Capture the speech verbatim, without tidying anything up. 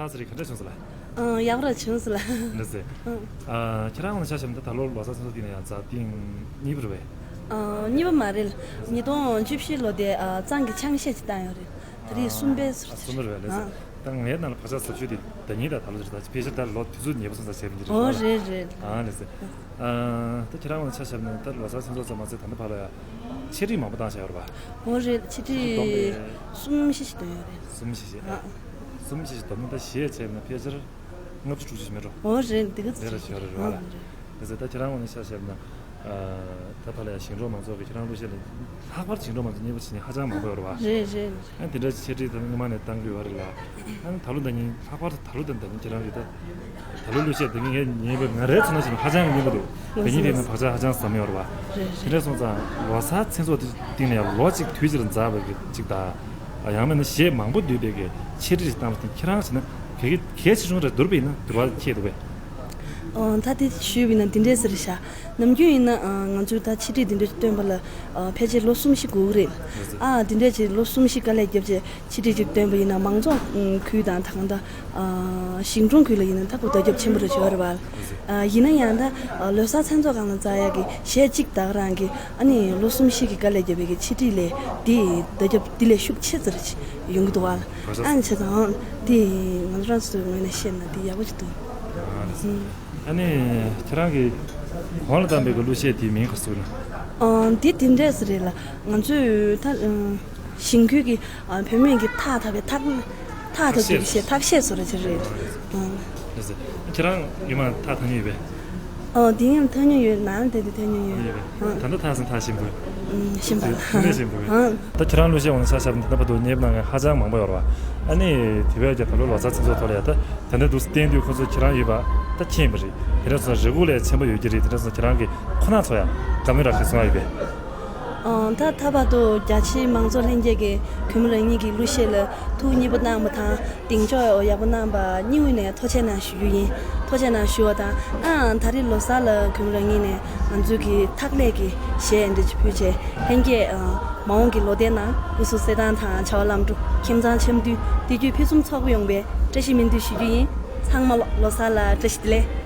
ཨ་ཙི་རེད། ག་འདྲ་བྱུང་སོང་ལ། ཨང་། ཡག་པོ་ར་བྱུང་སོང་ལ། འདི་ཟེར། ཨང་། ཨ། ཁྱེད་རང་ངོས་ནས་ཆ་བཞག་ན་ད་ལོ་ལོ་གསར་ཚོགས་འདུ་ནས་ཡང་ཛ་ཐེངས་གཉིས་པ་རེད་པས། ཨང་། གཉིས་པ་མ་རེད། ཉིས་སྟོང་བཅུ་བཞི་ལོ་དེ་ཨ་གཙང་གི་ཆང་གཞས་ཅིག་བཏང་ཡོད་རེད། ད་རེས་གསུམ་པའི་ཟུར་ཨ། གསུམ་པ་རེད་པས། ལགས་སེ། ཨང་། ད་ངའི་ནང་ལ་བག་ཆགས་ཟབ་ཤོས་དེ་ཟླ་ཉིན་དང་ད་ལོ་རེད། ད་ཕལ་ཆེར་ད་ལོ་དུས་ཚོད་ཉེ་པོ་སོང་ཙང་བྱས་པ་འདི་རེད་པ། ཨོ་རེད་རེད། ཨང་། ལགས་སེ། ཨ། ད་ཁྱེད་རང་ངོས་ནས་ཆ་བཞག་ན་ད་ལོ་གསར་ཚེས་གྲངས་ཙམ་མ་ཚད་ད་ལྟ་བར་ལ་ཡང་ཆེད་སྒྲིག་མང་པོ་བཏང་བཞག་ཡོད་རེད་པ། ཨོ་རེད། ཆེད་སྒྲིག་བསྡོམས་པས་གསུམ་བཞི་ཞིག་བཏོན་ཡོད་རེད། གསུམ་བཞི་ཞིག་ཨ། གསུམ་བཞི་ཞིག་བསྡོམས་ན་ད་གཞས་བྱས་ན་ཕལ་ཆེར་ལྔ་བཅུ་དྲུག་ཅུ་ཞིག་མེད་འགྲོ། ཨོ་རེད། འདི་ག་ཙམ་ཞིག་ཡོད་རེད་པ། ཨ། ལགས་སེ། ད་ཁྱེད་རང་ངོས་ནས་ཆ་བཞག་ན། ཨ། ད་བར་ལ་ཡང་ཞིང་འབྲོག་མང་ཚོགས་ཀྱིས་ཁྱེད་རང་གླུ་གཞས་ལ་ལྷག་པར་ཞིང་འབྲོག་མང་ཚོགས་མཉེས་པོ་བྱེད་མཁན་ཧ་ཅང་མང་པོ་ཡོད་རེད་པ། རེད་རེད། ཨ། དེ་འདྲ་ཆེད་སྒྲིག་དང་སྔོན་མ་ནས་བཏང་གི་ཡོད་རེད་ལ། ཨ་ནི་ད་ལོ་ད་ཉིན་ལྷག་པར་དུ་ད་ལོ་དང་ད་ཉིན་ཁྱེད་རང་གིས་ད་ད་ལོའི་གླུ་གཞས་འདི་ངས་ཉན་པ་ང་རའི་ཚོར་སྣང་བྱས་ན་ཧ་ཅང་སྙན་པོ་འདུག་ད་ཉིན་དེ་ནི་བག་ཆགས་ཧ་ཅང་ཟབ་མོ་ཡོད་རེད་པ། རེད་དེ་རེད། འདྲ་སོང་ཙང་ལོ་གསར་ཚེས་གྲངས་དེ་སྟེང་ནས་ཡང་ལོ་གཅིག་དུས་གཅིག་ལ་འཛེགས་པའི་གི་གཅིག་དང་། ཡང་མིན་ན་གཞས་མང་པོ་འདུས་པའི་གི་ཆེད་སྒྲིག་ཅིག་བཏང་བ་དེ་ཁྱེད་རང་བྱས་ན་གལ་གལ་ཆེ་ཆུང་རེད་འདུག་པས་ན་འདུག་པ་ཁྱེད་འདུག་པས། ཨོ། ད་དེ་ཞུས་པ་ཡིན་ན་འདི་འདྲས་ཟེར་ཤག་ནམ་རྒྱུན་ཡིན་ན་ཨ་ང་ཚོས་ད་ཆེད་སྒྲིག་འདི་འདྲ་བཏོན་པ་ལ་ཨ་ཕལ་ཆེར་ལོ་གསུམ་བཞི་འགོར་གི་རེད། ཨ། འདི་འདྲས་ཀྱི་ལོ་གསུམ་བཞི་དཀའ་ལས་བརྒྱབ་བྱས་ཆེད་སྒྲིག་ཅིག་བཏོན་པ་ཡིན་ན་མང་ཚོགས་ཨ་ཁུལ་དང་ད་གང་ལྟར་ཨ་ཞིང་གྲོང་ཁུལ་ལ་ཡིན་ན་ད་གོ་བརྡ་རྒྱབ་ཆེན་པོ་རེ་བྱོས་རེད་པ། ཨ། ཡིན་ན་ཡང་ད་ཨ་ལོ་གསར་མཚན་ཚོགས་སྒང་ལ་འཛེགས་ཡག་གི་གཞས་གཅིག་ད་ག་རང་གི་ཨ་ནི་ལོ་གསུམ་བཞི་གི་དཀའ་ལས་བརྒྱབ་པའི་གི་ཆེད་སྒྲིག་ལས་འདི་བརྡ་རྒྱབ་འདི་ལས་ཤུགས་ཆེ་ཙམ་རེ་ཡོང་གི་འདུག་པ། ཨ་ནི་བྱས་ཙང་འདི་ང་ཚོ་རང་ཚོའི་ངོས་ནས་བཤད་ན་འདི་ཡག་པོ་ཅིག་འདུག་ཨ། ཨ་ནི་ཁྱེད་རང་གིས་གོང་ལ་བཏང་པའི་གི་གླུ་གཞས་དེའི་མིང་ག་རེ་ཟེར་ན། ཨ། འདི་དེ་འདྲས་རེད་ལ། ང་ཚོས་ད་ཨ་ཞིང་ཁུལ་གྱི་ཨ་བུད་མེད་ཀྱི་ཐགས་འཐག་པའི་ཐགས་འཐག་འཐག་གི་གཞས། ཐགས་གཞས་བཟོ་འདྲ་ཅིག་རེད། ཨ། ལགས་སེ། ཁྱེད་རང་ཡུལ་མ་ཐགས་འཐག་མྱོང་ཡོད་པས། ཨ། དེ་ཡང་འཐག་མྱོང་ཡོད། ནང་ལ་བསྡད་དུས་འཐག་མྱོང་ཡོད། ཡོད་པས། ཨ། ད་ལྟ་ཐགས་ཟིན་ཐགས་ཞིམ་པོ། ཨ། ཞིམ་པ། དེ་ནས་ཞིམ་པོ། ཨ། ད་ཁྱེད་རང་གླུ་གཞས་འོང་ས་ཞབས་འདི་ལྟ་བུ་འདུག་སྙེབ་གནང་མཁན་ཧ་ཅང་མང་པོ་ཡོད་རེད་པ། ཨ་ནི་དེ་བས་ཀྱང་ད་ལོ་ལོ་གསར་ཚེས་གྲངས་ཐོག་ལ་ཡང་ད་ད་ལྟ་འདུག་བསྟན་དུས་ཁོ་ཚོ་ཁྱེད་རང་ཡོད་པ་ད་མཁྱེན་པ་རེད། དེ་འདྲ་སོང་རེ་སྒུག་ལས་ཆེན་པོ་ཡོད་ཀྱི་རེད། དེ་འདྲ་སོང་ཁྱེད་རང་གི་ཁོ་ན་ཚོ་ཡང་བཀའ་མོལ་རག་ཤེས་སོང་ཡོད་པས། ཨ། ད་ད་བར་དུ་རྒྱ་ཆེའི་མང་གཙོ་ལྷན་རྒྱས་ཀྱིས་གུས་མོ་རང་ཉིད་ཀྱི་གླུ་གཞས་ལ་ཐུགས་མཉེས་པོ་གནང་བ་དང་གདེང་འཇོག་ཡག་པོ་གནང་བ་གཉིས་ངོས་ནས་ཐུགས་རྗེ་གནང་ཞུ་རྒྱུ་ཡིན། ཐུགས་རྗེ་གནང་ཞུ་བ་དང་། ཨ། ད་རེས་ལོ་གསར་ལ་གུས་མོ་རང་ཉིད་ནས་ང་ཚོའི་གི་ཐགས་ལས་ཀྱི་གཞས་འདི་ཅིག་ཕུལ་བྱས། ལྷན་རྒྱས་ཨ་མ་འོངས་ཀྱི་ལོ་ཟླའི་ནང་སྐུ་གཟུགས་གསལ་ཐང་དང་བྱ་བ་ལམ་འགྲོ། ཁྱིམ་ཚང་འཆམ་མཐུན་བདེ་སྐྱིད་ཕུན་སུམ་ཚོགས་པ་ཡོང་བའི་བཀྲ་ཤིས་སྨོན་འདུན་ཞུ་རྒྱུ་ཡིན། ཚང་མ་ལོ་གསར་ལ་བཀྲ་ཤིས་བདེ་ལེགས།